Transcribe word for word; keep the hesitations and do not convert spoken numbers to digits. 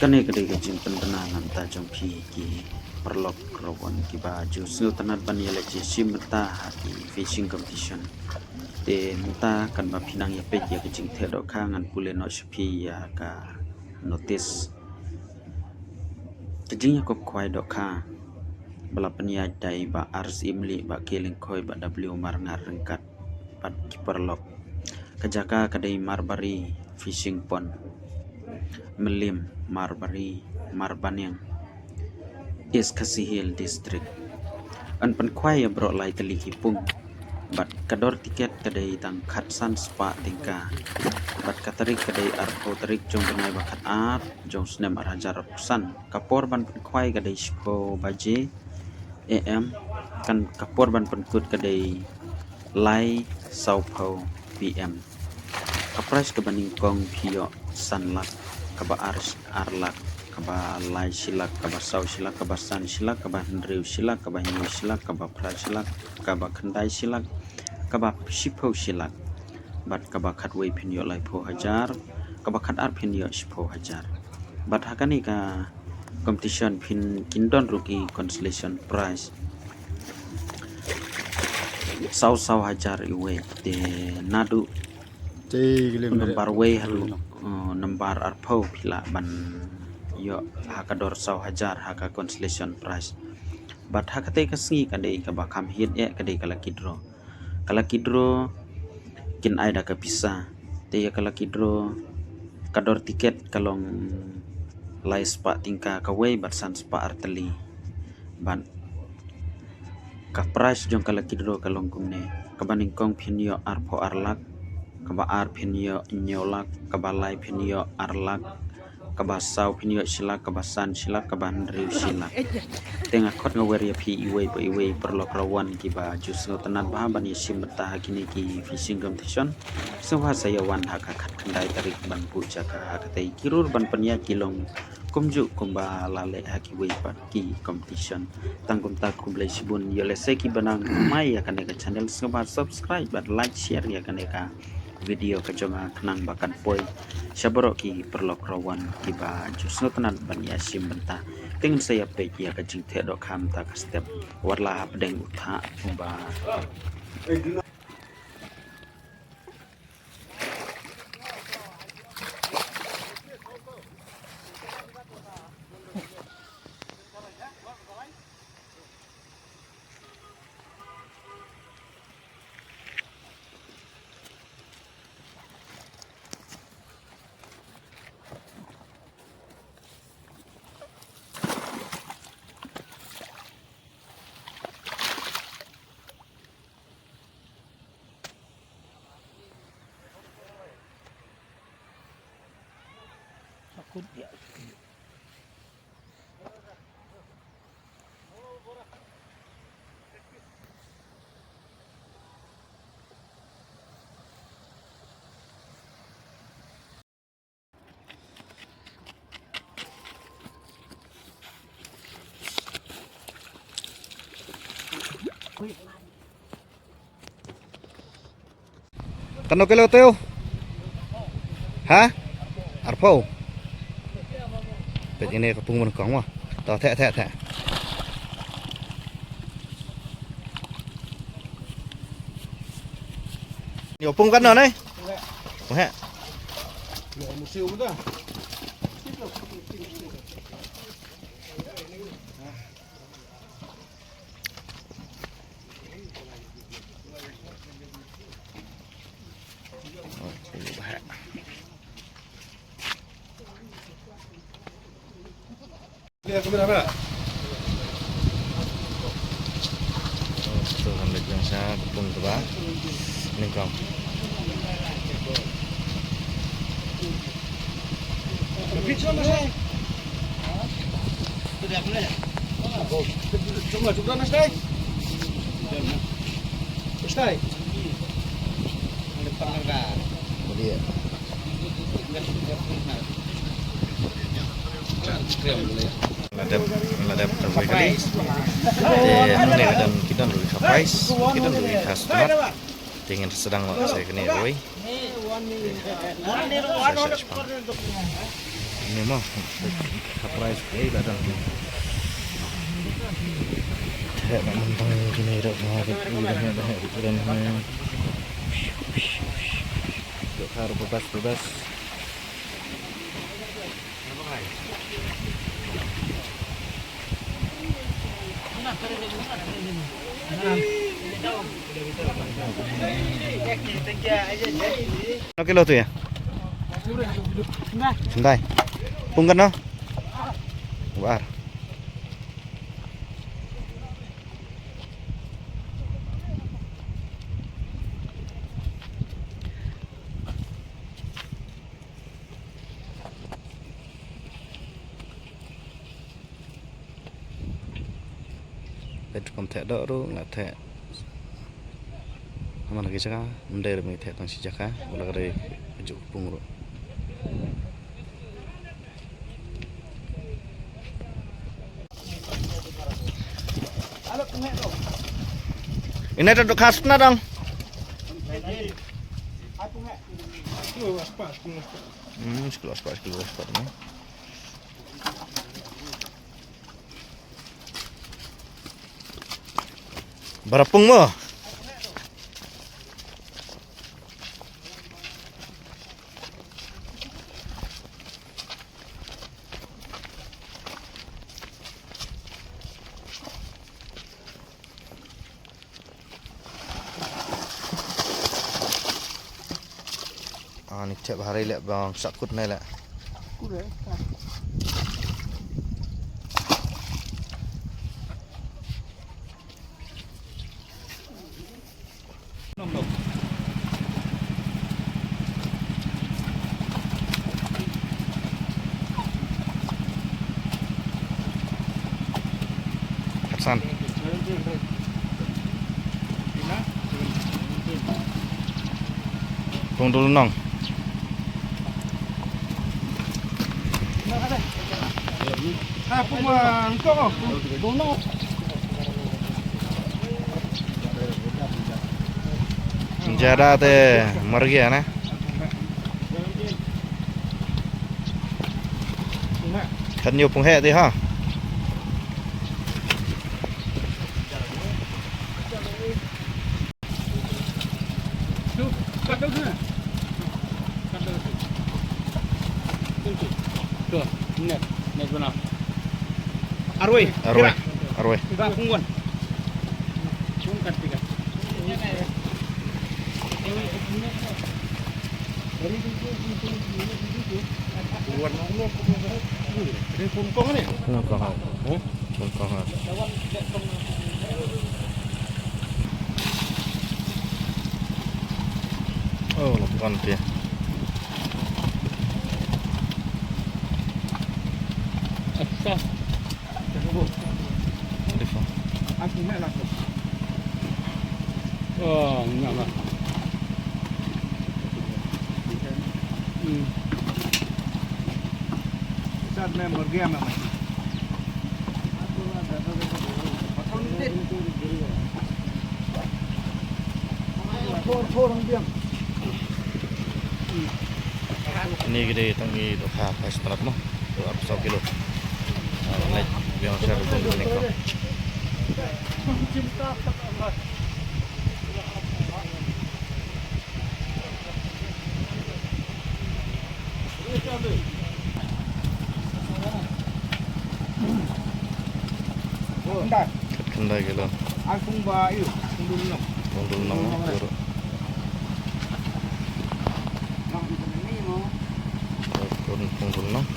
Kane ka dei ka jingpynbna na bynta jong phi ki paralok rawan kiba ju sngewtynnat ban ïaleit ïashim bynta ha ki fishing competition. Te mynta katba phi nang ïapeit ïa ka jingtheh dohkha ngan pule noh sha phi ïa ka notice. Ka jingïakob khwai dohkha ba la pynïaid da i Bah R C Imli, Bah K Lyngkhoi, Bah W Marngar ryngkat bad ki paralok. Ka jaka ka dei Marbari Fishing Pond, Mylliem, Marbari, Marbaniang, East Khasi Hills District. Yn pynkhwai ïa baroh lai tylli ki pung bad ka dor tiket ka dei tang khatsan spah tyngka bad ka tarik ka dei arphew tarik jong bnai ba khatar jong snem ar hajar arphew san. Ka por ban pynkhwai ka dei shiphew baje A M, kan ka por ban pynkut ka dei lai sawphew P M. Ka prize kaba nyngkong phi ïoh san lak, kaba ar, ar lak, kaba lai shi lak, kaba saw shi lak, kaba san shi lak, kaba hynriew shi lak, kaba hynñiew shi lak, kaba phra shi lak, kaba khyndai shi lak, kaba shiphew shi lak, bad kaba khatwei phin ïoh laiphew hajar, kaba khatar phin ïoh shiphew hajar. Bad ha kane ka competition phin kin don ruh ki consolation prize saw saw hajar iwei. Te naduh te gilem number wei haduh, uh, number arphew phi lah ban ïoh ha ka dor saw hajar ha ka consolation prize. Bad ha katei ka sngi ka dei kaba kham hit eh ka dei ka lucky draw. Ka lucky draw kin ai da ka pisa. Te ïa ka lucky draw ka dor tiket ka long lai spah tyngka kawei bad san spah ar tylli. Bad ka prize jong ka lucky draw ka long kumne. Kaba nyngkong phin ïoh arphew ar lak, kaba ar phin ïoh hynñiew lak, kaba lai phin ïoh ar lak, kaba saw phin ïoh shi lak, kaba san shi lak, kaba hynriew shi lak. Te nga khot nga wer ïa phi iwei pa iwei paralok rawan kiba ju sngewtynnat bha ban ïashim bynta ha kine ki fishing competition. Sngewbha sa ïa wan ha ka khatkhyndai tarik ban buh jaka ha katei ki rur ban pynïaid ki long kumjuh kumba la leh ha kiwei pat ki competition. Tang kumta khublei shibun. Ïoh lehse kiba nang mai ïa kane ka channel sngewbha subscribe bad like share ïa kane ka video ka jong nga khnang ba kan poi sha baroh ki paralok rawan kiba ju sngewtynnat ban ïashim bynta. Te ngin sa ïapeit ïa ka jingtheh dohkha mynta ka step. Wat la hapdeng u thah uba Katno kilo te u? Ha? Arphew. Peit ine ka pung ban kong mo. To theh theh theh. Ine pung katno ne? Pung he. La dep, la dep ta wei kali. Te hangne ka don, ki don ruh ki kha prize, ki don ruh ki kha sutmat. Te ngin sdang noh sa kane ruh. Sa, sa, sa. Ni mo, surprise kei ba dang. Theh ba mantang kine dah, dah, dah, dah, dah, dah. Dah, dah, bebas, bebas. Kano kilo tu ya? Khyndai. Pung kano? War. Peit rukom theh doh ruh nga theh. Haba la ki jaka, ym dei ruh me theh tang shi jaka, ba la ka dei ka juh ka pung ruh. Ine ta dok khas na dong. Hmm, sekolah sekolah sekolah sekolah ni. Barapung mo. Ani thep hari leh bang sakut ne leh. Katsan. Pung dul nong. Jada te mar gaya na. Kan yu pung heh te ha. Arwei. Arwei. Arwei. Oh, la bukan dia. Acha. Oh, nggak lah. Hmm. Ini gede tangi dohkha pas tanat mo. Dua ratus kilo. Ah, naik biang sar pun ni ko. Khyndai. Khyndai kilo. Pung dul nong. Pung dul nong. Pung, pung dul nong.